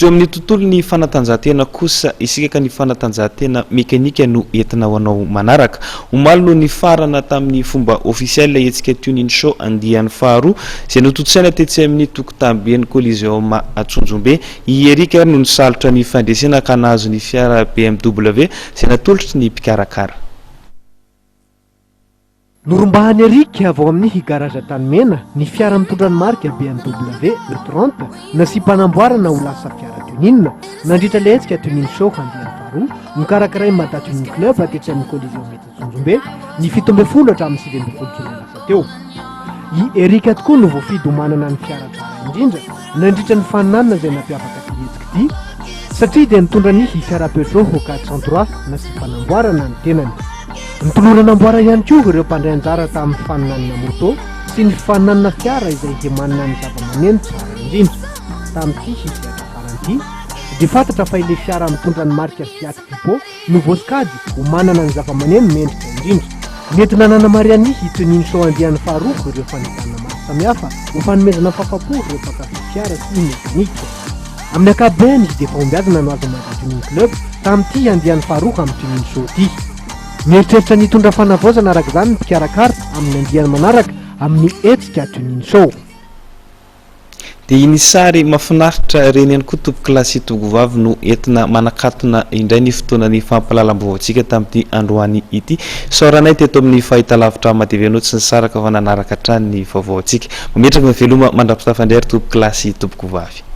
Miditra eo amin'ny tontolon'ny fanatanjahantena kosa isika ka ny fanatanjahantena mekanika no entina ho anao manaraka. Omaly no nifarana tamin'ny fomba ofisialy ilay hetsika Tuning Show andiany faharoa izay notontosaina tetsy amin'ny tokotamben'ny Coliseum Antsonjombe. I Eric ary no nisalotra ny fandresena ka nahazo ny fiara BMW izay natolotry ny mpikarakara. Norombahan'i Eric avy ao amin'ny garage Antanimena ny fiara mitondra ny marika BMW E30 nasiam-panamboarana ho lasa fiara tuning nandritra ilay hetsika Tuning Show andiany faharoa nokarakarain'ny Mada Tuning Club tetsy amin'ny Coliseum etsy Antsonjombe ny 17 hatramin'ny 19 jolay lasa teo. I Eric tokoa no voafidy ho manana ny fiara tsara indrindra nandritra ny faninanana izay nampiavaka ity hetsika ity satria dia nitondra ny fiara Peugeot 403 nasiam-panamboarana ny tenany. Notolorana amboara ihany koa ireo mpandray anjara tamin'ny fifaninanana moto sy ny fifaninanana fiara izay manana ny zava-maneno tsara indrindra. Tamin'ity sehatra farany ity dia fantatra fa ilay fiara mitondra ny marika Fiat Tipo no voasokajy ho manana ny zava-maneno mendrika indrindra. Nentina nanamarihan'ny Tuning Show andiany faharoa ireo fanentanana maro samihafa ho fanomezana fahafapo ireo mpankafy fiara sy mekanika. Amin'ny ankapobeny dia fahombiazana no azo Mada Tuning Club tamin'ity andiany faharoa amin'ny Tuning Show ity. Mieritreritra ny hitondra fanavaozana araka izany ny mpikarakara amin'ny andiany manaraka amin'ny hetsika Tuning Show. Dia iny sary mafinaritra ireny ihany koa tompokolahy sy tokovavy no entina manakatona indray ny fotoanan'ny fampahalalam-baovaontsika tamin'ity androany ity. Isaoranay teto amin'ny fahitalavitra Ama TV anao tsy nisaraka fa nanaraka hatrany ny vaovaontsika. Mametraka ny veloma mandra-pitafa indray ry tompokolahy sy tompokovavy.